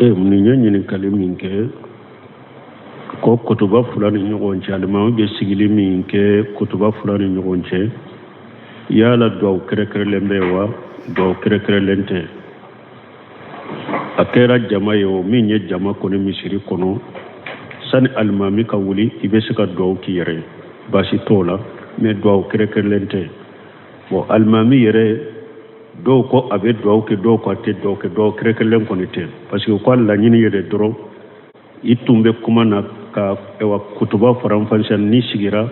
Nin ye ɲininkali min kɛ ko kutuba fila ni ɲɔgɔn cɛ, alimami bɛ sigili min kɛ kutuba fila ni ɲɔgɔn cɛ, yala duwawu kɛrɛnkɛrɛnlen bɛ wa duwawu kɛrɛnkɛrɛnlen tɛ? A kɛra jama ye o, min ye jama kɔni misiri kɔnɔ, sani alimami ka wuli, i bɛ se ka duwawu k'i yɛrɛ ye, baasi t'o la, mais duwawu kɛrɛnkɛrɛnlen tɛ. Bon, alimami yɛrɛ, dɔw ko a bɛ duwawu kɛ, dɔw ko a tɛ duwawu kɛ. Duwawu kɛrɛnkɛrɛnlen kɔni tɛ, parce que u ka laɲini yɛrɛ dɔrɔn, i tun bɛ kuma na ka ɛwa kutuba faranfasiya, n'i sigira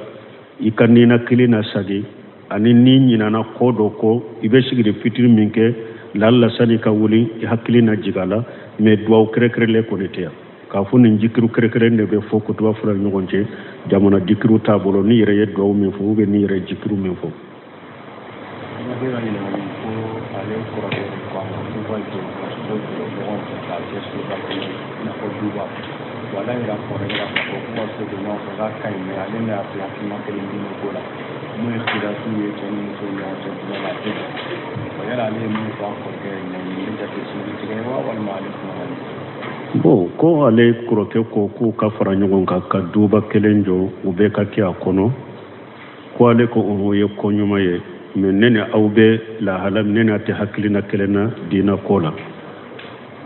i ka ninakili na sagi, ani n'i ɲinana ko dɔ kɔ, i bɛ sigili fitiri min kɛ, lalla sani ka wuli i hakili na jigin a la. Mais duwawu kɛrɛnkɛrɛnlen kɔni tɛ yan k'a fɔ nin jikiru kɛrɛnkɛrɛn de bɛ fɔ kutuba fila ni ɲɔgɔn cɛ. Jamana jikiru t'a bolo, n'i yɛrɛ ye duwawu min fɔ ou bien n'i yɛrɛ ye jikiru min fɔ. Bɛ ka ɲininkali ko ale kɔrɔkɛ de ko a ma k'u ka jɛ ka so jɔ ɲɔgɔn fɛ k'a kɛ soba kelen, i n'a fɔ duba. Wa ala yɛrɛ kɔrɔkɛ la k'a fɔ k'u ka so jɔ ɲɔgɔn fɛ k'a ka ɲi, mais ale n'a tɛ hakilina kelen di ko la mun ye khilafu ye cɛ ni muso ni ɲɔgɔn cɛ diinɛ la, a tɛ bɛn. Wa yala ale ye mun fɔ a kɔrɔkɛ ye, nin bɛ jate sinji tigɛ ye wa, walima ale kuma man di? Bon, ko ale kɔrɔkɛ ko k'u ka fara ɲɔgɔn kan ka duba kelen jɔ, u bɛɛ ka kɛ a kɔnɔ. Ko ale ko o ye ko ɲuman ye, mais ne ni aw bɛ lahala, ne n'a tɛ hakilina kelen na diina ko la,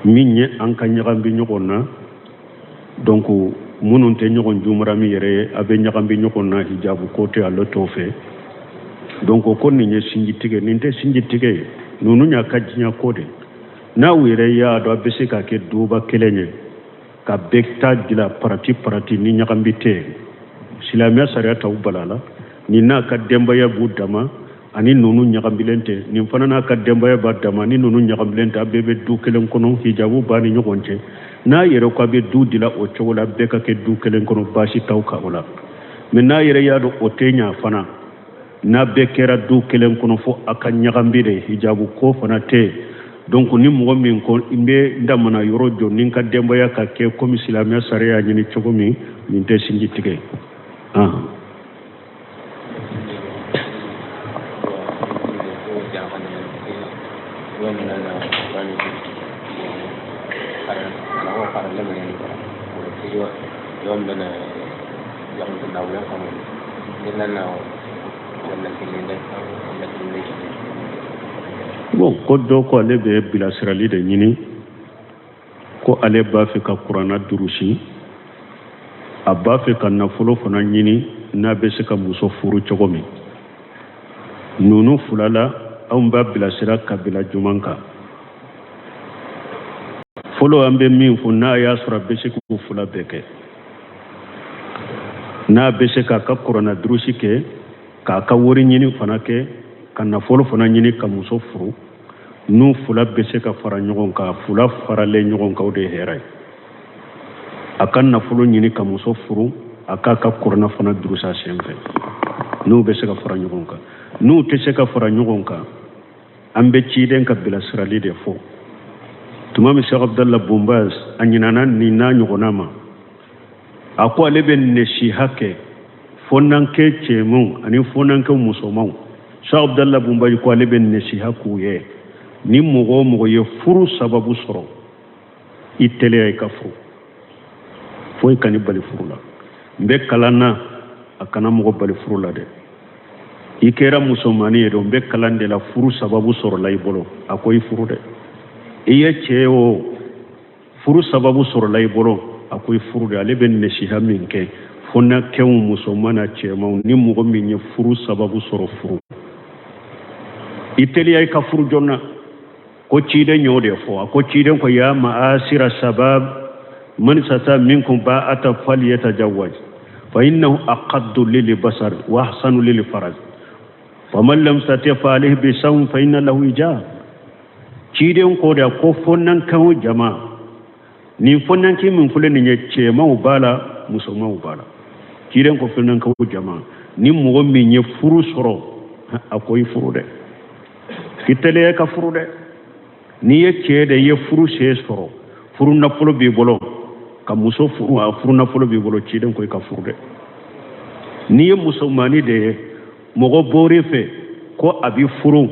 min ye an ka ɲagambi ɲɔgɔn na. Donc minnu tɛ ɲɔgɔn jumarami yɛrɛ ye, a bɛ ɲagambi ɲɔgɔn na, hijabu ko tɛ, ale t'o fɛ. Donc ko nin ye sinji tigɛ, nin tɛ sinji tigɛ ye, ninnu y'a ka diɲɛ ko de. N'aw yɛrɛ y'a dɔn a bɛ se ka kɛ duba kelen ye ka bɛɛ ta dila partie partie, ni ɲagambi tɛ yen, silamɛya sariya t'aw bala la. Nin n'a ka denbaya b'u dama ani ninnu ɲagambilen tɛ, nin fana n'a ka denbaya b'a dama ni ninnu ɲagambilen tɛ, a bɛɛ bɛ du kelen kɔnɔ, hijabu b'a ni ɲɔgɔn cɛ. N'a yɛrɛ ko a bɛ du dila o cogo la, bɛɛ ka kɛ du kelen kɔnɔ, baasi t'aw kan o la. Mais n'a yɛrɛ y'a dɔn o tɛ ɲa fana, n'a bɛɛ kɛra du kelen kɔnɔ, fo a ka ɲagambi de, hijabu ko fana tɛ yen. Donc ni mɔgɔ min ko n bɛ n damana yɔrɔ jɔ ni n ka denbaya ka kɛ komi silamɛya sariya y'a ɲini cogo min, nin tɛ sinji tigɛ. Bon, ko dɔ ko ale bɛ bilasirali de ɲini, ko ale b'a fɛ ka kuranna durusi, a b'a fɛ ka nafolo fana ɲini n'a bɛ se ka muso furu cogo min. Ninnu fila la, anw b'a bilasira kabila juman kan. Fɔlɔ, an bɛ min fɔ, n'a y'a sɔrɔ a bɛ se k'u fila bɛɛ kɛ, n'a bɛ se k'a ka kuranna durusi kɛ, k'a ka wari ɲini fana kɛ, ka nafolo fana ɲini ka muso furu, n'u fila bɛ se ka fara ɲɔgɔn kan, fila faralen ɲɔgɔn kan, o de ye hɛrɛ ye. A ka nafolo ɲini ka muso furu, a k'a ka kuranna fana durusi a sen fɛ, n'u bɛ se ka fara ɲɔgɔn kan. N'u tɛ se ka fara ɲɔgɔn kan, an bɛ ciden ka bilasirali de fɔ. Tuma min Sheikh Abdallah Bombaz a ɲinana nin n'a ɲɔgɔnna ma, a ko ale bɛ nasiha kɛ fɔnankɛ cɛmanw ani fɔnankɛ musomanw. Sheikh Abdallah Bombaz ko ale bɛ nasiha k'u ye, ni mɔgɔ o mɔgɔ ye furu sababu sɔrɔ, i teliya i ka furu, foyi kan'i bali furu la. N bɛ kalan na, a kana mɔgɔ bali furu la dɛ. I kɛra musomannin ye dɛ, n bɛ kalan de la, furu sababu sɔrɔla i bolo, a ko i furu dɛ. I ye cɛ o, furu sababu sɔrɔla i bolo, a ko i furu dɛ. Ale bɛ nasiha min kɛ fɔnankɛw musoman na cɛmanw, ni mɔgɔ min ye furu sababu sɔrɔ, furu, i teliya i ka furu joona. Ko ciden y'o de fɔ, a ko ciden ko ya ma'asira shabab man sata minkum ba'ata falyatajawwaj fa innahu aqaddu lil basar wa ahsanu lil faraj faman lam yastati fa alayhi bisawm fa inna lahu ijab. Ciden ko de ko fɔnankɛw jama, nin fɔnankɛ min filɛ nin ye, cɛmanw b'a la, musomanw b'a la. Ciden ko fɔnankɛw jama, ni mɔgɔ min ye furu sɔrɔ, a ko i furu dɛ, i teliya ka furu dɛ. N'i ye cɛ de ye furu sen sɔrɔ, furu nafolo b'i bolo ka muso furu, a furu nafolo b'i bolo, ciden ko i ka furu dɛ. N'i ye musomanni de ye, mɔgɔ bɔr'i fɛ ko a b'i furu,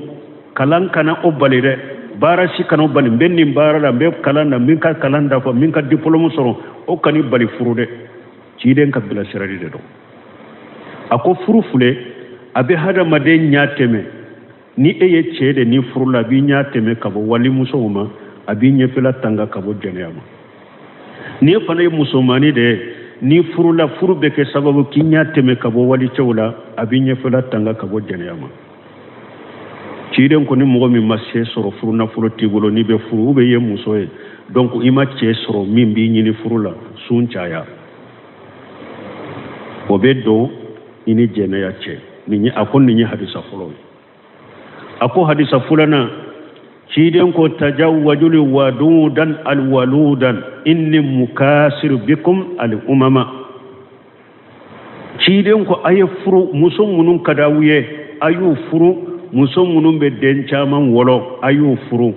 kalan kana o bali dɛ. Baara si kana bali, n bɛ nin baara la, n bɛ kalan na, n bɛ ka kalan dafa, n bɛ ka diplôme sɔrɔ, o kan'i bali furu dɛ. Ciden ka bilasirali de don. A ko furu filɛ, a bɛ hadamaden ɲɛ tɛmɛ. Ni e ye cɛ de, n'i furula, a b'i ɲɛ tɛmɛ ka bɔ walimusow ma, a b'i ɲɛfɛla tanga ka bɔ jɛnɛya ma. Ni e fana ye musomanni de ye, n'i furula, furu bɛ kɛ sababu k'i ɲɛ tɛmɛ ka bɔ walicɛw la, a b'i ɲɛfɛla tanga ka bɔ jɛnɛya ma. Ciden ko ni mɔgɔ min ma se sɔrɔ, furu nafolo t'i bolo, n'i bɛ furu, ou bien i ye muso ye, donc i ma cɛ sɔrɔ min b'i ɲini furu la, sun caya, o bɛ don i ni jɛnɛya cɛ. Nin ye, a ko nin ye hadisa fɔlɔ ye. A ko hadisa filanan, ciden ko tajawwajul wadudan alwaludan inni mukasir bikum al umama. Ciden ko a ye furu, muso minnu ka d'aw ye, a y'u furu, muso minnu bɛ den caman wolo, a y'u furu.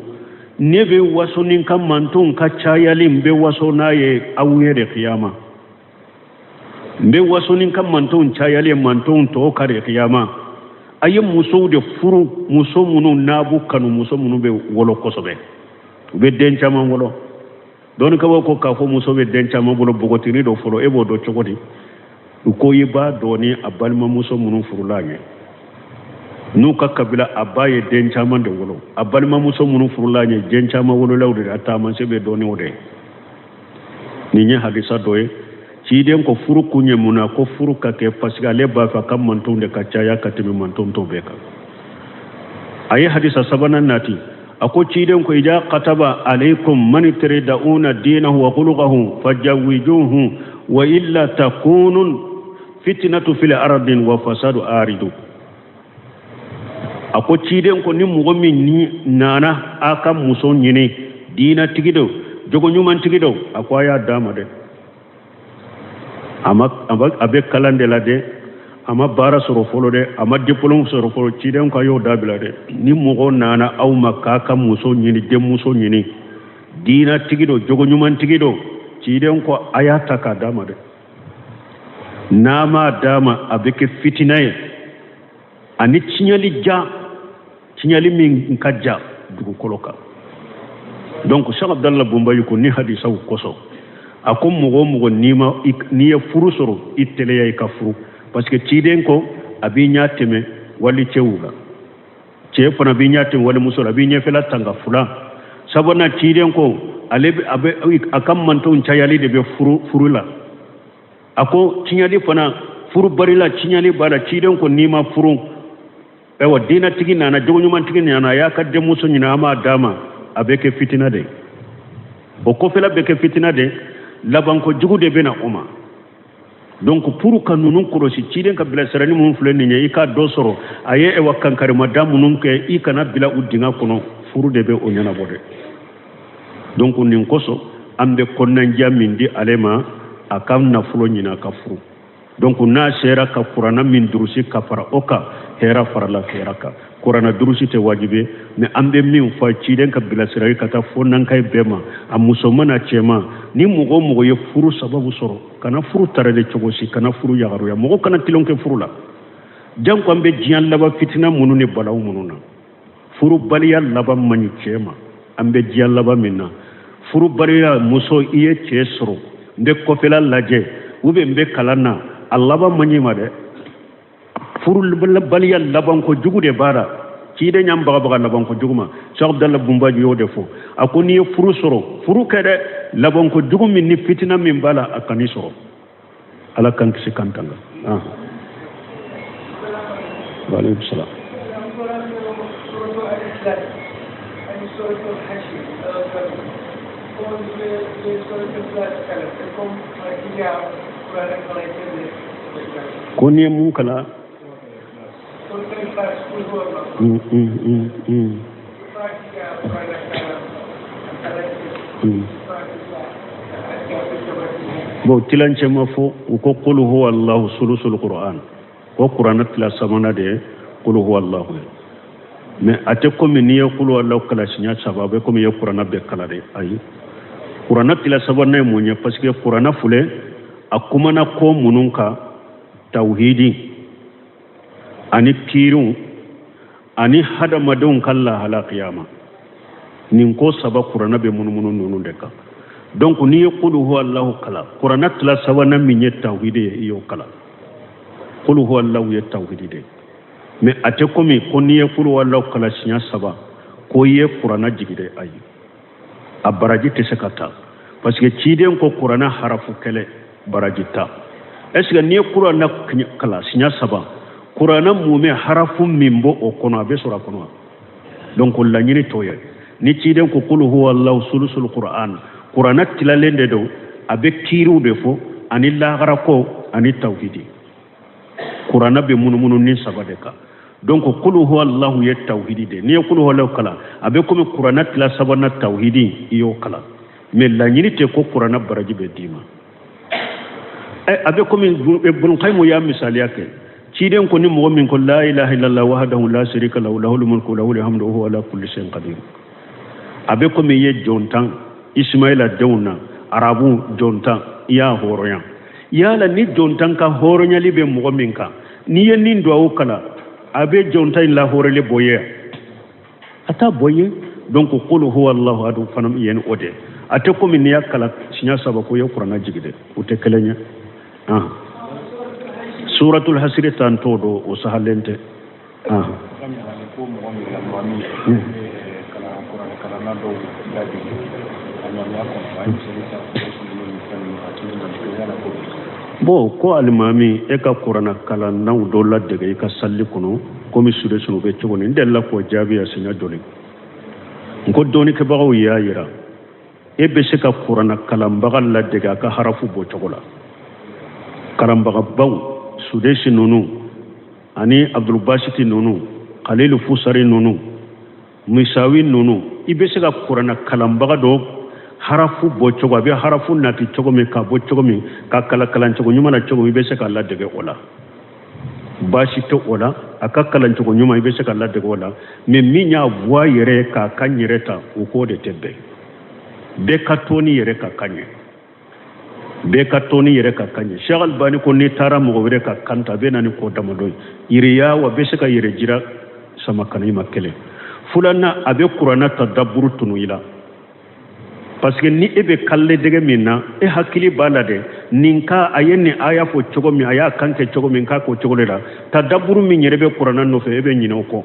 Ne bɛ waso ni n ka mantonw ka cayali, n bɛ waso n'a ye aw ye de kiyama. N bɛ waso ni n ka mantonw cayali ye mantonw tɔw kan de kiyama. A ye musow de furu, muso minnu n'a b'u kanu, muso minnu bɛ wolo kosɛbɛ, u bɛ den caman wolo. Dɔnnikɛbaaw ko k'a fɔ muso bɛ den caman wolo, npogotini dɔ fɔlɔ, e b'o dɔn cogo di? U ko i b'a dɔn ni a balimamuso minnu furula a ɲɛ, n'u ka kabila, a ba ye den caman de wolo, a balimamuso minnu furula a ɲɛ, den caman wololaw de, a taamasiyɛn bɛ dɔn n'o de ye. Nin ye hadisa dɔ ye. Ciden ko furu kun ye mun na? Ko furu ka kɛ parce que ale b'a fɛ a ka mantonw de ka caya ka tɛmɛ manton tɔw bɛɛ kan. A ye hadisa sabanan nati, a ko ciden ko ida kataba alaykum man tardawna dinahu wa khuluquhu fajawijuhu wa illa takunun fitnatu fil ardin wa fasadu aridu. A ko ciden ko ni mɔgɔ min ni nana a ka muso ɲini, diinatigi don, jogo ɲumantigi don, a ko a y'a d'a ma dɛ. A bɛ kalan de la dɛ, a ma baara sɔrɔ fɔlɔ dɛ, a ma diplôme sɔrɔ fɔlɔ, ciden ko a y'o dabila dɛ. Ni mɔgɔ nana aw ma k'a ka muso ɲini, denmuso ɲini, diinatigi don, jogo ɲumantigi don, ciden ko a y'a ta k'a d'a ma dɛ. N'a m'a d'a ma, a bɛ kɛ fitina ye ani tiɲɛli ja, tiɲɛli min ka ja dugukolo kan. Donc Cheikh Abdallah Bunbayi ko ni hadisaw kosɔn, a ko mɔgɔ o mɔgɔ n'i ma, n'i ye furu sɔrɔ, i teliya i ka furu, parce que ciden ko a b'i ɲɛ tɛmɛ wali cɛw la, cɛ fana b'i ɲɛ tɛmɛ wali muso la, a b'i ɲɛfɛla tanga fila. Sabanan, ciden ko ale a bɛ a ka mantonw cayali de bɛ furu la. A ko tiɲɛli fana, furu barila tiɲɛli b'a la. Ciden ko n'i ma furu, ayiwa diinatigi nana, jogoɲumantigi nana, a y'a ka denmuso ɲini, a m'a d'a ma, a bɛ kɛ fitina de ye. O kɔfɛla bɛ kɛ fitina de, labanko jugu de bɛ na o ma. Donc pour ka ninnu kɔlɔsi, ciden ka bilasirali minnu filɛ nin ye, i ka dɔ sɔrɔ a ye ayiwa kankarimada minnu kɛ, i kana bila u dingɛ kɔnɔ, furu de bɛ o ɲɛnabɔ dɛ. Donc nin kosɔn an bɛ kɔnɔnandiya min di ale ma, a ka nafolo ɲini, a ka furu. Donc n'a sera ka kuranna min durusi ka fara o kan, hɛrɛ farala hɛrɛ kan. Kuranna durusi tɛ wajibi ye, mais an bɛ min fɔ, ciden ka bilasirali ka taa fo nankayi bɛɛ ma, a musoman n'a cɛman, ni mɔgɔ o mɔgɔ ye furu sababu sɔrɔ, kana furu tarale cogo si, kana furu yagaruya, mɔgɔ kana tulon kɛ furu la. Janko an bɛ diɲɛ laban fitina minnu ni balawu minnu na, furubaliya laban man ɲi cɛ ma. An bɛ diɲɛ laban min na, furubaliya, muso i ye cɛ sɔrɔ, n bɛ kɔfɛla lajɛ ou bien n bɛ kalan na, a laban man ɲi ma dɛ. Furubaliya labanko jugu de b'a la. Ciden y'an bagabaga labanko jugu ma. Cheikh Abdallah Bunbaji y'o de fɔ. A ko n'i ye furu sɔrɔ, furu kɛ dɛ, labanko jugu min ni fitina min b'a la, a kan'i sɔrɔ. Ala k'an kisi k'an tanga. Wa aleykum salam. Ko n'i ye mun kalan? Bon, tilancɛ ma fɔ. U ko qul huwa allahu sulusul qur'an, ko kuranɛ tila sabanan de ye qul huwa allahu ye. Mais a tɛ komi n'i ye qul huwa allahu kalan siɲɛ saba, a bɛ komi i ye kuranɛ bɛɛ kalan de. Ayi, kuranɛ tila sabanan ye mun ye? Parce que kuranɛ filɛ, a kumana ko minnu kan, tawhidi ani kiiriw ani hadamadenw ka lahala kiyama. Nin ko saba kuranna bɛ munumunu ninnu de kan. Donc n'i ye kulu huwa Allahu kalan, kuranna tila sabanan min ye tawhidi ye, i y'o kalan. Kulu huwa Allahu ye tawhidi de ye. Mais a tɛ komi ko n'i ye kulu huwa Allahu kalan siɲɛ saba ko i ye kuranna jigi dɛ, ayi. A baraji tɛ se ka ta parce que ciden ko kuranna harafu kelen baraji ta. Est ce que n'i ye kuranna kalan siɲɛ saba, kuranna mumɛ harafu min b'o o kɔnɔ, a bɛ sɔrɔ a kɔnɔ wa? Donc laɲini t'o ye. Ni ciden ko kulu huwa Allahu sulusul Qur'an, kuranna tilalen de don, a bɛ kiiriw de fɔ ani lahara ko ani tawhidi. Kuranna bɛ munumunu ni saba de kan. Donc kulu huwa Allahu ye tawhidi de. N'i ye kulu huwa Allahu kalan, a bɛ komi kuranna tila sabanan tawhidi, i y'o kalan. Mais laɲini tɛ ko kuranna baraji bɛ d'i ma. A bɛ komi Ibn Qayyim y'a misaliya kɛ. Ciden ko ni mɔgɔ min ko la ilaha illallah wahdahu la sharika lahu lahul mulku lahul hamdu wa huwa ala kulli shay'in qadir. A bɛ komi i ye jɔn tan Ismaila denw na, arabu jɔn tan, i y'a hɔrɔnya. Yala ni jɔn tan ka hɔrɔnyali bɛ mɔgɔ min kan, n'i ye nin duwawu kalan, a bɛ jɔn tan in lahɔrɔli bɔ ye, a t'a bɔ ye. Donc qul huwa Allahu ahad fana ye o de. A tɛ komi n'i y'a kalan siɲɛ saba ko i ye kuranna jigi dɛ, o tɛ kelen ye. Suratul hasiri tan t'o dɔn, o sahalen tɛ. Bon, ko alimami e ka kuranna kalannaw dɔ ladege i ka salli kɔnɔ komi sudesunu bɛ cogo min, n delila k'o jaabi a siɲɛ joli. N ko dɔnnikɛbagaw y'a yira e bɛ se ka kuranna kalanbaga ladege a ka harafu bɔ cogo la. Kalanbagabaw sudesi ninnu ani abdulbasiti ninnu, khalilu fusari ninnu, misawi ninnu, i bɛ se ka kuranna kalanbaga dɔ harafu bɔ cogo, a bɛ harafu nati cogo min, k'a bɔ cogo min, ka kalan kalancogo ɲuman na cogo min, i bɛ se k'a ladege o la. Baasi tɛ o la, a ka kalancogo ɲuman i bɛ se k'a ladege o la. Mais min y'a voix yɛrɛ ye k'a kan yɛrɛ ta, o k'o de tɛ bɛn. Bɛɛ ka to ni yɛrɛ ka kan ye, bɛɛ ka to ni yɛrɛ ka kan ye. Cheikh Albani ko n'i taara mɔgɔ wɛrɛ ka kan ta, a bɛ na ni ko damadɔ ye. Yiriya wa bɛ se ka yɛrɛ jira sama kana i ma kelen. Filanan, a bɛ kuranna tadabburu tunu i la. Parce que ni e bɛ kaledege min na, e hakili b'a la dɛ, nin ka a ye nin aya fɔ cogo min, a y'a kan kɛ cogo min, k'a k'o cogo de la. Tadabburu min yɛrɛ bɛ kuranna nɔfɛ, e bɛ ɲinɛ o kɔ.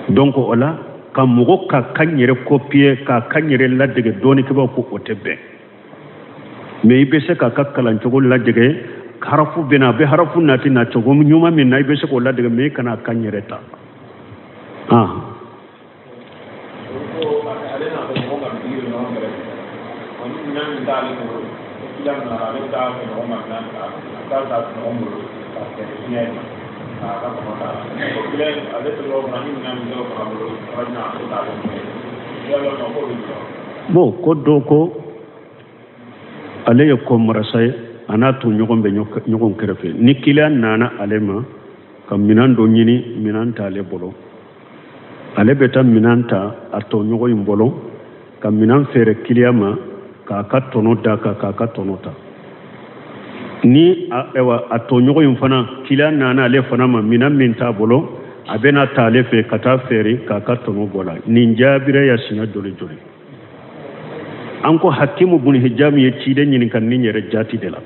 Donc o la, ka mɔgɔ ka kan yɛrɛ copier, k'a kan yɛrɛ ladege dɔɔnikɛbaw ko o tɛ bɛn. Mais i bɛ se k'a ka kalancogo ladege, harafu bɛ na, a bɛ harafu nati na cogo ɲuman min na, i bɛ se k'o ladege, mais i kana a kan yɛrɛ ta. Bon, ko dɔ ko ale ye ko marasa ye, a n'a tɔɲɔgɔn bɛ ɲɔgɔn kɛrɛfɛ. Ni kiliyan nana ale ma ka minɛn dɔ ɲini, minɛn t'ale bolo, ale bɛ taa minɛn ta a tɔɲɔgɔn in bolo ka minɛn feere kiliyan ma, k'a ka tɔnɔ d'a kan, k'a ka tɔnɔ ta. Ni a tɔɲɔgɔn in fana, kiliyan nana ale fana ma, minɛn min t'a bolo, a bɛna ta ale fɛ ka taa feere k'a ka tɔnɔ bɔ la. Nin jaabira ya siɲɛ joli joli. An ko Hakimu bun Hijam ye ciden ɲininka nin yɛrɛ jaati de la.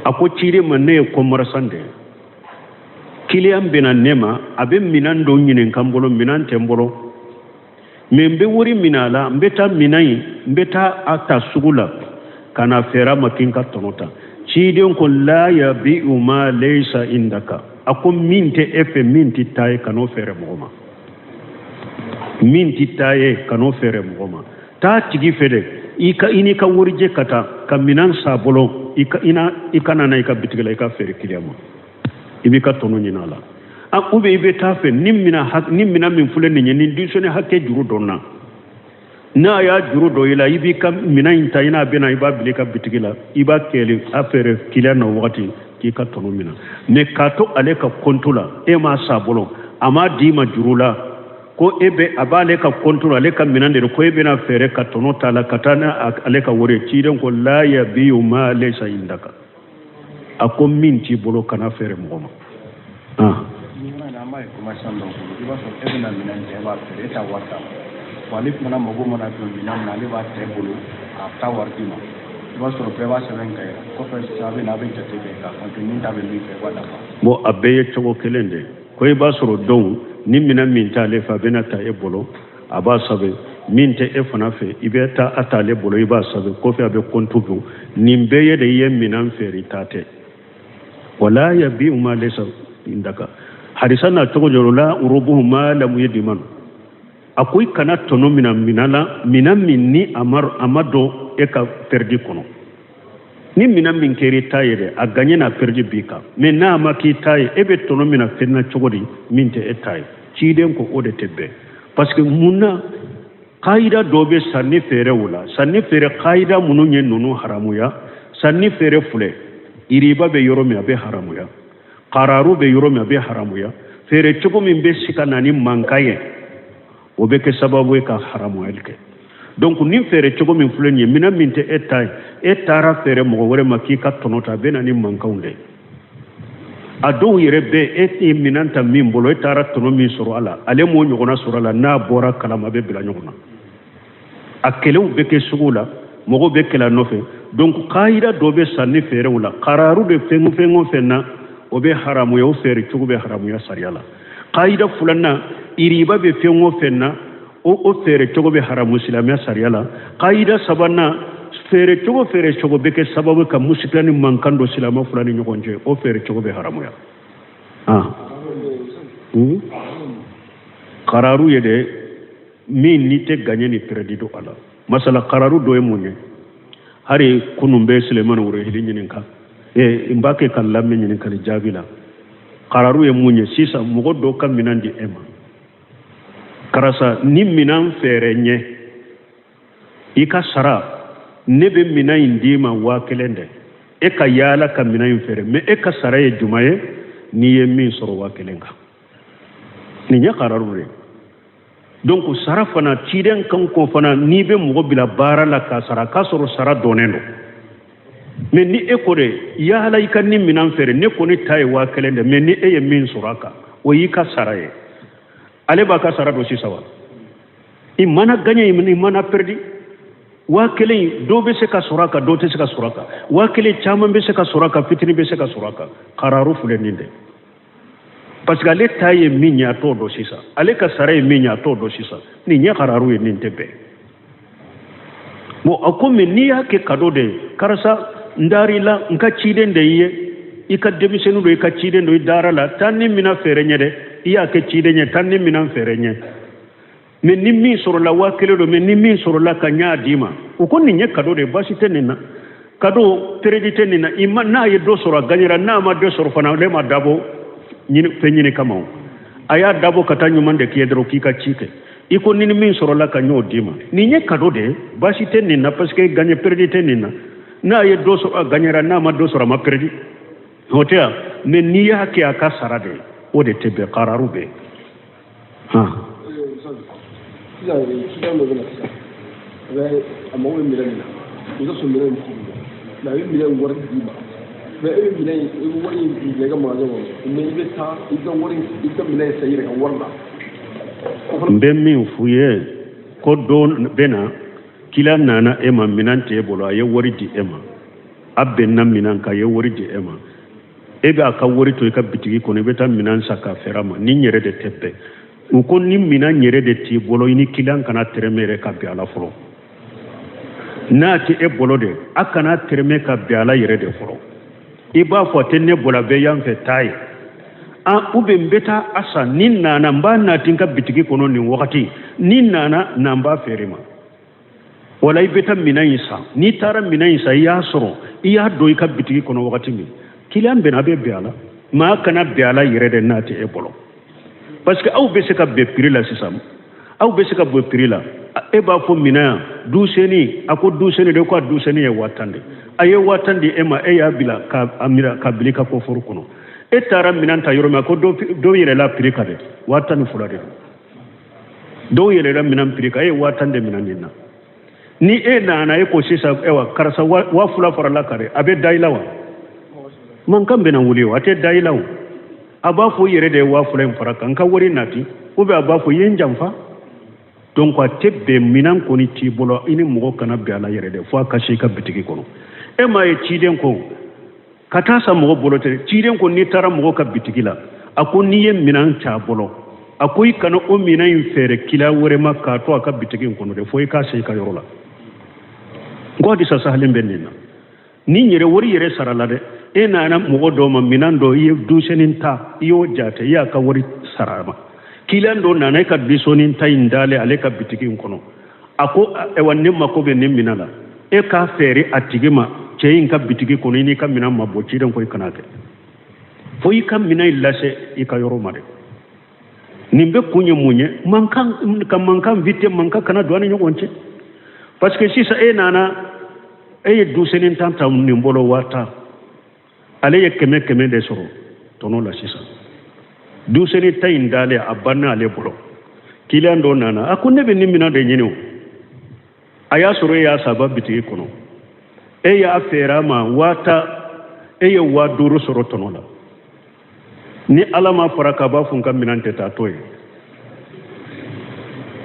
A ko ciden ma, ne ye kɔmarasan de ye, kiliyan bɛna ne ma, a bɛ minɛn dɔ ɲininka n bolo, minɛn tɛ n bolo, mais n bɛ wari minɛ a la, n bɛ taa minɛn in, n bɛ taa a ta sugu la ka na feere a ma k'i ka tɔnɔ ta. Ciden ko la yabi'u ma laysa indaka, a ko min tɛ e fɛ, min tɛ taa ye, kan'o feere mɔgɔ ma. Min tɛ taa ye, kan'o feere mɔgɔ ma. Taa tigi fɛ dɛ, i n'i ka warijɛ ka taa ka minɛn san a bolo, i ka na n'a i ka bitigi la, i ka feere kiliyan ma, i b'i ka tɔnɔ ɲini a la. Ou bien i bɛ taa fɛ ni minɛn min filɛ nin ye, nin denmisɛnnin hakɛ juru dɔ na, n'a y'a juru dɔ i la, i b'i ka minɛn in ta, i n'a bɛ na, i b'a bila i ka bitigi la, i b'a kɛlɛ a feere kiliyan na wagati k'i ka tɔnɔ minɛ. Mais k'a to ale ka kɔntu la, e m'a san a bolo, a m'a d'i ma juru la, ko e bɛ a b'ale ka kɔntu la, ale ka minɛn de don, ko e bɛna feere ka tɔnɔ ta la ka taa n'ale ka wari ye. Ciden ko la yabi'u ma laysa indaka, a ko min t'i bolo kana feere mɔgɔ ma. An b'a An b'a ye commerçant dɔw bolo, i b'a sɔrɔ e bɛna minɛn ta, e b'a feere, e t'a wari d'a ma. Bon, ale fana mago mana jɔ minɛn min na, ale b'a ta e bolo k'a ta wari d'i ma. I b'a sɔrɔ bɛɛ b'a sɛbɛn ka yira. Kɔfɛ sisan a bɛ na, a bɛ jate kɛ k'a compter, min ta bɛ min fɛ, i b'a dafa. Bon, a bɛɛ ye cogo kelen de ye. Ko i b'a sɔrɔ dɔw ni minɛn min t'ale fɛ, a bɛna ta e bolo, a b'a sɛbɛn. Min tɛ e fana fɛ, i bɛ taa a t'ale bolo, i b'a sɛbɛn. Kɔfɛ a bɛ compte bɔ. Nin bɛɛ ye de i ye minɛn feere, i ta tɛ. Wala yabi'u ma laysa indaka. Hadisa na cogo jɔrɔ la rubuhu ma lam yudman. A ko i kana tɔnɔ minɛ minɛn la, minɛn min ni a ma don e ka perdi kɔnɔ. Ni minɛn min kɛra i ta ye dɛ, a gagné n'a perdi b'i kan. Mais n'a ma k'i ta ye, e bɛ tɔnɔ minɛ fɛn na cogo di min tɛ e ta ye? Ciden ko o de tɛ bɛn. Parce que mun na kayida dɔ bɛ sanni feerew la, sanni feere kayida minnu ye ninnu haramuya, sanni feere filɛ, iriba bɛ yɔrɔ min a bɛ haramuya, kararu bɛ yɔrɔ min a bɛ haramuya, feere cogo min bɛ se ka na ni mankan ye, o bɛ kɛ sababu ye ka haramuyali kɛ. Donc ni feere cogo min filɛ nin ye, minɛn min tɛ e ta ye, e taara feere mɔgɔ wɛrɛ ma k'i ka tɔnɔ ta, a bɛ na ni mankanw de ye. A dɔw yɛrɛ bɛ e ye minɛn ta min bolo, e taara tɔnɔ min sɔrɔ a la, ale m'o ɲɔgɔnna sɔrɔ a la, n'a bɔra kalama a bɛ bila ɲɔgɔn na. A kɛlɛw bɛ kɛ sugu la, mɔgɔw bɛ kɛlɛ a nɔfɛ. Donc kayida dɔ bɛ sanni feerew la, kararu bɛ fɛn o fɛn o fɛn na, o bɛ haramuya, o feere cogo bɛ haramuya sariya la. Kayida filanan, iriba bɛ fɛn o fɛn na, o feere cogo bɛ haramu silamɛya sariya la. Kayida sabanan, feere cogo feere cogo bɛ kɛ sababu ka musikila ni mankan don silamɛ fila ni ɲɔgɔn cɛ, o feere cogo bɛ haramuya. Kararu ye dɛ min n'i tɛ gagné ni perdi don a la. Masala kararu dɔ ye mun ye? Hari kunun bɛ Sulemani Worohili ɲininka, n b'a kɛ ka lamɛn ɲininkali jaabi la. Kararu ye mun ye? Sisan mɔgɔ dɔ ka minɛn di e ma, karisa ni minɛn feere ɲɛ i ka sara, ne bɛ minɛn in d'i ma 1000 dɛ, e ka yaala ka minɛn in feere, mais e ka sara ye jumɛn ye? N'i ye min sɔrɔ 1000 kan. Nin ye kararu de ye. Donc sara fana ciden kan ko fana, n'i bɛ mɔgɔ bila baara la k'a sara, k'a sɔrɔ sara dɔnnen don. Mais ni e ko de yaala i ka ni minɛn feere, ne kɔni ta ye 1000 dɛ, mais ni e ye min sɔrɔ a kan, o y'i ka sara ye. Ale b'a ka sara dɔn sisan wa? I mana gagné, i mana perdi. 1000 dɔ bɛ se ka sɔrɔ a kan, dɔ tɛ se ka sɔrɔ a kan. 1000 caman bɛ se ka sɔrɔ a kan, fitinin bɛ se ka sɔrɔ a kan. Kararu filɛ nin dɛ. Parce que ale ta ye min ye, a t'o dɔn sisan. Ale ka sara ye min ye, a t'o dɔn sisan. Nin ye kararu ye, nin tɛ bɛn. Bon, a komi n'i y'a kɛ cadeau de ye, karisa n dar'i la, n ka ciden de y'i ye, i ka denmisɛnnin don, i ka ciden don, i dara la, taa ni minɛn feere ɲɛ dɛ, i y'a kɛ ciden ye, taa ni minɛn feere ɲɛ. Mais ni min sɔrɔla 1000 don, mais ni min sɔrɔla ka ɲa d'i ma, o ko nin ye cadeau de ye, baasi tɛ nin na. Cadeau perdi tɛ nin na. I ma, n'a ye dɔ sɔrɔ a gagnera, n'a ma dɔ sɔrɔ fana, ale ma dabɔ fɛn ɲini kama o. A y'a dabɔ ka taa ɲuman de k'i ye dɔrɔn, k'i ka ci kɛ. I ko ni min sɔrɔla ka ɲ'o d'i ma, nin ye cadeau de ye, baasi tɛ nin na, parce que gagné perdi tɛ nin na. N'a ye dɔ sɔrɔ a gagnera, n'a ma dɔ sɔrɔ a ma perdi. O tɛ yan. Mais n'i y'a kɛ a ka sara de ye, o de tɛ bɛn, kararu bɛ. Sisan sisan dɔ bɛ na sisan, a bɛ a mago bɛ minɛn min na, i bɛ sɔrɔ minɛn in t'i bolo, mais a bɛ minɛn wari d'i ma, mais e bɛ minɛn in, i bɛ wari in bila i ka magasin kɔnɔ, mais i bɛ taa i ka wari, i ka minɛn in san i yɛrɛ ka wari la. N bɛ min f'u ye, ko don bɛ na, kila nana e ma, minɛn t'e bolo, a ye wari di e ma, a bɛnna minɛn kan, a ye wari di e ma, e bɛ a ka wari to i ka bitigi kɔnɔ, i bɛ taa minɛn san k'a feere a ma, ni yɛrɛ de tɛ bɛn. U ko ni minɛn yɛrɛ de t'i bolo, i ni kiliyan kana tɛrɛmɛ yɛrɛ ka bɛn a la fɔlɔ. N'a tɛ e bolo de, a kana tɛrɛmɛ ka bɛn a la yɛrɛ de fɔlɔ. I b'a fɔ a tɛ ne bolo, a bɛ yan fɛ, taa ye. Ou bien n bɛ taa a san, ni nana n b'a nati n ka bitigi kɔnɔ nin wagati, ni nana na n b'a feere ma. Wala i bɛ taa minɛn in san, n'i taara minɛn in san, i y'a sɔrɔ, i y'a don i ka bitigi kɔnɔ wagati min, kiliyan bɛna, a bɛ bɛn a la. Maa kana bɛn a la yɛrɛ de n'a tɛ e bolo. Parce que aw bɛ se ka bɛn prix la sisan, aw bɛ se ka bɛn prix la, e b'a fɔ minɛn yan duseni, a ko duseni de, ko a duseni ye 10,000 de, a ye 10,000 di e ma, e y'a bila ka a minɛ ka bila i ka kɔfuru kɔnɔ. E taara minɛn ta yɔrɔ min, a ko dɔ yɛlɛla prix kan dɛ, 12,000 de don. Dɔw yɛlɛla minɛn prix kan, e ye 10,000 de minɛ nin na. Ni e nana, e ko sisan, ayiwa karisa 2,000 farala kan dɛ, a bɛ da i la wa? Mankan bɛna wuli o, a tɛ da i la o. A b'a fɔ i yɛrɛ de ye 2000 in fara kan, n ka wari nati, ou bien a b'a fɔ i ye n janfa. Donc a tɛ bɛn, minan kɔni t'i bolo, i ni mɔgɔ kana bɛn a la yɛrɛ dɛ, fo a ka se i ka bitigi kɔnɔ. E m'a ye ciden ko ka taa san mɔgɔ bolo tɛ, ciden ko n'i taara mɔgɔ ka bitigi la, a ko n'i ye minan c'a bolo, a ko i kana o minan in feere kiliyan wɛrɛ ma k'a to a ka bitigi in kɔnɔ dɛ, fo i k'a se i ka yɔrɔ la. N ko hadisa sahalen bɛ nin na. Ni yɛrɛ wari yɛrɛ sara la dɛ, e nana mɔgɔ dɔ ma minan dɔ, i ye dusɛnin ta, i y'o jate, i y'a ka wari sara a ma. Kiliyan dɔ nana e ka dusɛnin ta in dalen ale ka bitigi in kɔnɔ, a ko ayiwa ne mako bɛ nin minan la, e k'a feere a tigi ma cɛ in ka bitigi kɔnɔ, i n'i ka minan ma bɔ. Ciden ko i kana kɛ, fo i ka minan in lase i ka yɔrɔ ma dɛ. Nin bɛɛ kun ye mun ye? Mankan ka mankan vite, mankan kana don an ni ɲɔgɔn cɛ. Parce que sisan e nana, e ye dusɛnin tan ta nin bolo 50,000, ale ye kɛmɛ kɛmɛ de sɔrɔ tɔnɔ la. Sisan dusɛnin tan in dalen a banna ale bolo, kiliyan dɔ nana, a ko ne bɛ nin minan de ɲini o. A y'a sɔrɔ e y'a san a ba bitigi kɔnɔ, e y'a feere a ma 50,000, e ye 5000 sɔrɔ tɔnɔ la. Ni ala ma fara k'a b'a fɔ n ka minɛn tɛ taa to ye,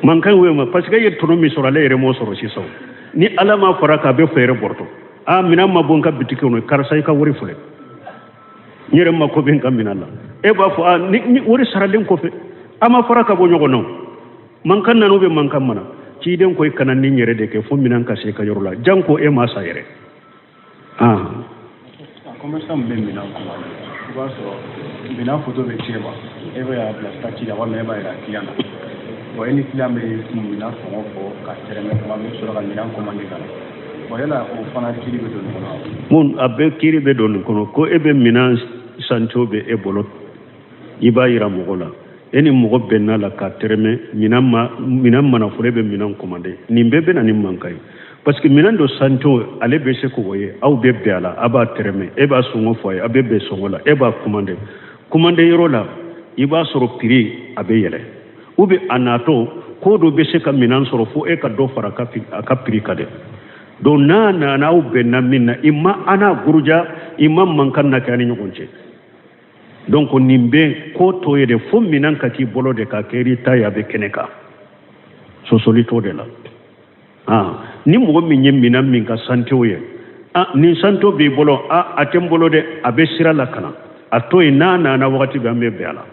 mankan wo ma, parce que e ye tɔnɔ min sɔrɔ, ale yɛrɛ m'o sɔrɔ. Sisan ni ala ma fara k'a bɛ fɛɛrɛ bɔrɔtɔ, a minɛn ma bɔ n ka bitiki kɔnɔ, karisa i ka wari filɛ, n yɛrɛ mako bɛ n ka minɛn la. E b'a fɔ a ni wari saralen kɔfɛ a ma fara ka bɔ ɲɔgɔn na, mankan nana bɛ mankan mana. Ciden ko i kana nin yɛrɛ de kɛ fo minɛn ka se i ka yɔrɔ la, janko e ma sa yɛrɛ. Commerçant min bɛ minɛn commandé, i b'a sɔrɔ minɛn photo bɛ ci e ma, e bɛ a bila statut la walima e b'a yira client na. Bon, e ni client bɛ minɛn sɔngɔ fɔ ka tɛrɛmɛ tuma min, i bɛ sɔrɔ ka minɛn commandé ka na. Bon, yala o fana kiiri bɛ don nin kɔnɔ wa? Mun a bɛ kiiri bɛ don nin kɔnɔ ko e bɛ minɛn sanco bɛ e bolo, i b'a yira mɔgɔ la, e ni mɔgɔ bɛnna la ka tɛrɛmɛ, minɛn mana fɔlɔ, e bɛ minɛn commandé. Nin bɛɛ bɛ na ni mankan ye, parce que minɛn dɔ sanco ale bɛ se k'o ye, aw bɛ bɛn a la, a b'a tɛrɛmɛ, e b'a sɔngɔ fɔ a ye, a bɛ bɛn sɔngɔ la, e b'a commandé. Commandé yɔrɔ la, i b'a sɔrɔ prix a bɛ yɛlɛ, ou bien a natɔ ko dɔ bɛ se ka minɛn sɔrɔ fo e ka dɔ fara a ka prix kan dɛ. Donc n'a nana, aw bɛnna min na, i ma a n'a guruja, i ma mankan na kɛ a ni ɲɔgɔn cɛ. Donc nin bɛ ko to ye de, fo minɛn ka k'i bolo de ka kɛ i ta ye, a bɛ kɛnɛ kan, sɔsɔli t'o de la. Ni mɔgɔ min ye minɛn min ka santew ye, nin santo b'i bolo, a tɛ n bolo dɛ, a bɛ sira la ka na, a to yen, n'a nana wagati bɛɛ an bɛ bɛn a la.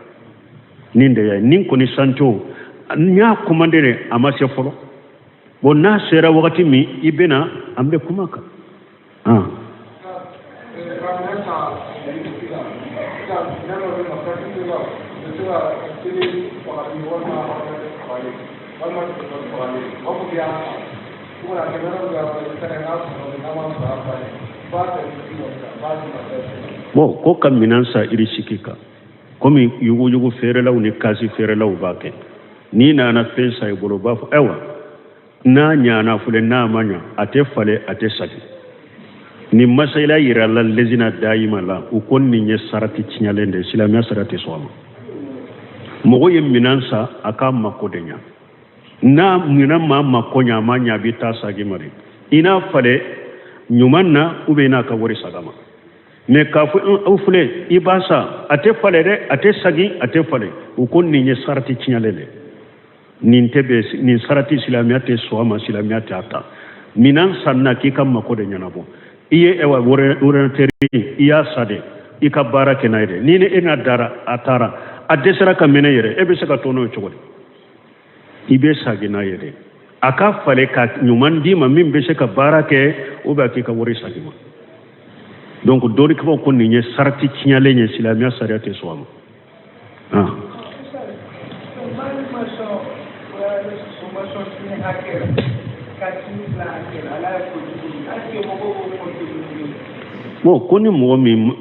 Nin de y'a ye, nin kɔni santew n y'a commandé dɛ, a ma se fɔlɔ. Bon, n'a sera wagati min i bɛ na, an bɛ kuma kan. Bon, ko ka minɛn san irisiki kan, komi yuguyugu feerelaw ni kasi feerelaw b'a kɛ, n'i nana fɛn san i bolo, u b'a fɔ ayiwa n'a ɲana filɛ, n'a ma ɲa a tɛ falen, a tɛ sagi. Nin masayila yira la lezina dayima la, u ko nin ye sarati tiɲɛlen de ye, silamɛya sariya tɛ sɔn a ma. Mɔgɔ ye minɛn san, a k'a mako de ɲa, n'a minɛn ma mako ɲa, a ma ɲa, a bɛ taa sagi ma de, i n'a falen ɲuman na, ou bien i n'a ka wari saga ma. Mais k'a fɔ aw filɛ i b'a san, a tɛ falen dɛ, a tɛ sagi, a tɛ falen, u ko nin ye sarati tiɲɛlen de, nin tɛ bɛn, nin sarati silamɛya tɛ sɔn a ma, silamɛya tɛ a ta. Minɛn sanna k'i ka mako de ɲɛnabɔ, i ye ɛwa ordinateur i y'a san de, i ka baara kɛ n'a ye dɛ, ni e n'a dara a taara a dɛsɛra ka minɛ yɛrɛ, e bɛ se ka to n'o ye cogo di? I bɛ sagi n'a ye dɛ, a ka falen ka ɲuman d'i ma min bɛ se ka baara kɛ, ou bien k'i ka wari sagi ma. Donc dɔnnikɛbaaw ko nin ye sarati tiɲɛlen ye, silamɛya sariya tɛ sɔn a ma. Bon, ko ni mɔgɔ min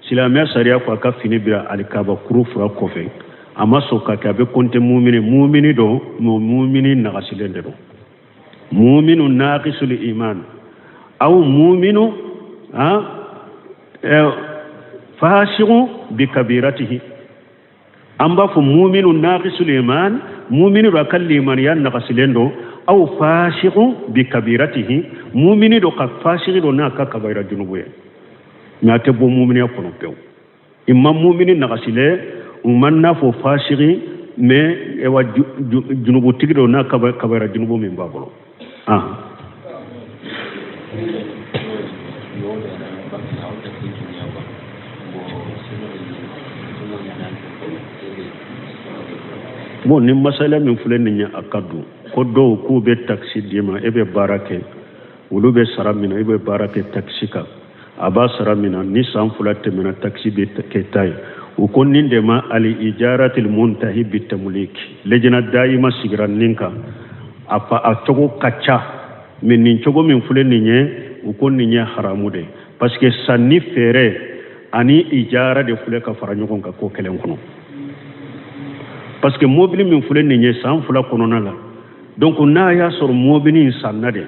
silamɛya sariya ko a ka fini bila alikaba kuru fura kɔfɛ, a ma sɔn ka kɛ, a bɛ kɔnte mumini, mumini don, mɛ mumini nagasilen de don, muminu naqisul iman aw muminu fasiqu bi kabiratihi. An b'a fɔ muminu naqisul iman, mumini don a ka limaniya nagasilen don, aw fasiqu bi kabiratihi, mumini don ka fasiki don n'a ka kabayira junubu ye, mɛ a tɛ bɔ muminiya kɔnɔ pewu. I ma mumini nagasi lɛ, u ma n'a fɔ fasigi, mais ewa junubutigi don n'a kabara junubu min b'a bolo. Ah. Bon, ni masala min filɛ nin ye, a ka dun ko dɔw k'u bɛ takisi d'i ma, e bɛ baara kɛ, olu bɛ sara min na, e bɛ baara kɛ takisi kan, a b'a sara min na, ni san 2 tɛmɛna, takisi bɛ kɛ ta ye. U ko nin de ma ali ijaratil muntahi bitamlik, lejina dayima sigira nin kan, a fa a cogo ka ca, mais nin cogo min filɛ nin ye, u ko nin ye haramu de ye, parce que sanni feere ani ijara de filɛ ka fara ɲɔgɔn kan ko kelen kɔnɔ. Parce que mobili min filɛ nin ye san 2 kɔnɔna la, donc n'a y'a sɔrɔ mobili in sanna de,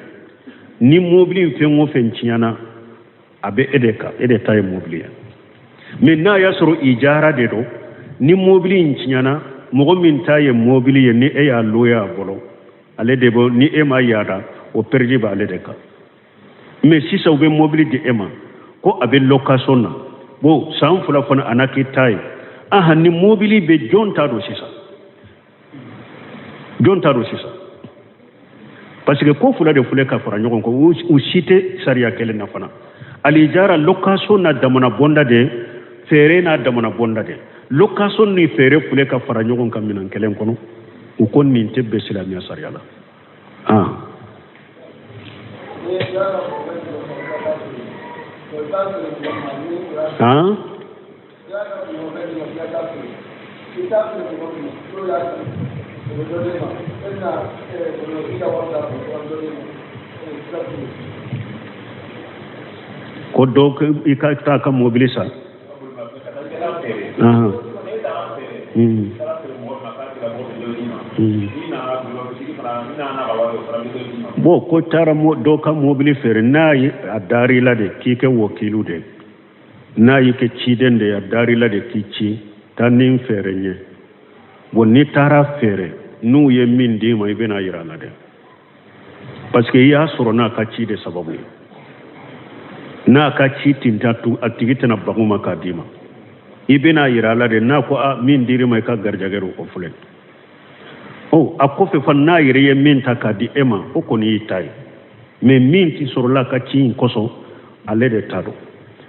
ni mobili in fɛn o fɛn tiɲɛna, a bɛ e de kan, e de ta ye mobili ye. Mais n'a y'a sɔrɔ ijara de don, ni mobili in tiɲɛna, mɔgɔ min ta ye mobili ye, ni e y'a loya a bolo, ale de bɛ, ni e ma yaada, o perji b'ale de kan. Mais sisan u bɛ mobili di e ma ko a bɛ location na, bon san 2 fana a na k'i ta ye. Ahan, ni mobili bɛ jɔn ta don sisan? Jɔn ta don sisan? Parce que ko fila de filɛ ka fara ɲɔgɔn kan, u si tɛ sariya kelen na fana. Alijara location na damana bonda de, feere n'a damana bonda de, location ni feere filɛ ka fara ɲɔgɔn kan minɛn kelen kɔnɔ, u ko nin tɛ bɛn silamɛya sariya la. Ah. Ah. Ko dɔ i ka taa ka mobili san. Bon, ko taara dɔ ka mobili feere, n'a ye a dar'i la de k'i kɛ wakilu de, n'a y'i kɛ ciden de ye, a dar'i la de k'i ci taa nin feere ɲɛ. Bon, n'i taara feere, n'u ye min d'i ma, i bɛna yira a la dɛ, parce que i y'a sɔrɔ n'a ka ci de sababu ye. N'a ka ci tin t'a tu, a tigi tɛna bagu ma k'a d'i ma, i bɛna yira a la de. N'a ko a min dir'i ma, i ka garijɛgɛ don, o filɛ. Ɔ, a kɔfɛ fana, n'a yɛrɛ ye min ta k'a di e ma, o kɔni y'i ta ye, mais min ti sɔrɔla a ka ci in kosɔn, ale de ta don.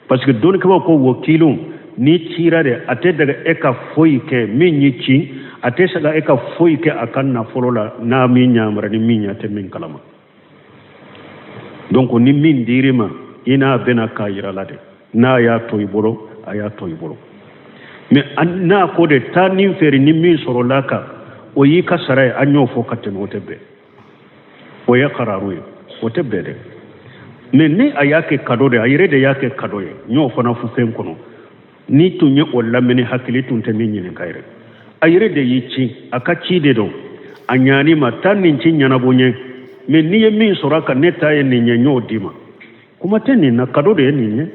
Parce que dɔnnikɛbaaw ko wakilu n'i cira de, a tɛ daga e ka foyi kɛ min y'i ci, a tɛ se ka e ka foyi kɛ a ka nafolo la n'a min ɲamara ni min ye, a tɛ min kalama. Donc ni min dir'i ma, i n'a bɛna k'a yira la de, n'a y'a to i bolo, a y'a to i bolo. Mais n'a ko de taa nin feere, ni min sɔrɔla kan, o y'i ka sara ye, an y'o fɔ ka tɛmɛ, o tɛ bɛn, o ye kararu ye, o tɛ bɛn dɛ. Mais ni a y'a kɛ kado de, a yɛrɛ de y'a kɛ kado ye, n y'o fana fɔ fɛn kɔnɔ, n'i tun ye o lamɛnni hakili tun tɛ min ɲininka yɛrɛ, a yɛrɛ de y'i ci, a ka ci de don, a ɲaani ma, taa nin ci ɲɛnabɔ n ye, mais n'i ye min sɔrɔ a kan, ne ta ye nin ye, n y'o d'i ma. Kuma tɛ nin na, kado de ye nin ye,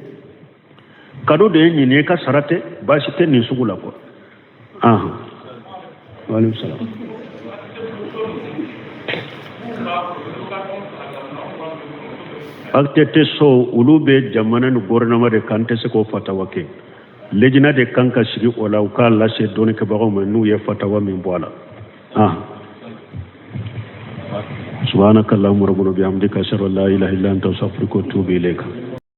kado de ye nin ye, i ka sara tɛ, baasi tɛ nin sugu la quoi. Ahan, waaleykum salaam. ATT so olu bɛ jamana ni gouvernement de kan, tɛ se k'o fatawa kɛ. Lejina de kan ka sigi o la, u k'a lase dɔnnikɛbagaw ma n'u ye fatawa min bɔ a la. Ah. Subhanaka Allahumma rabbana bihamdika ashhadu an la ilaha illa anta astaghfiruka wa atubu ilayka.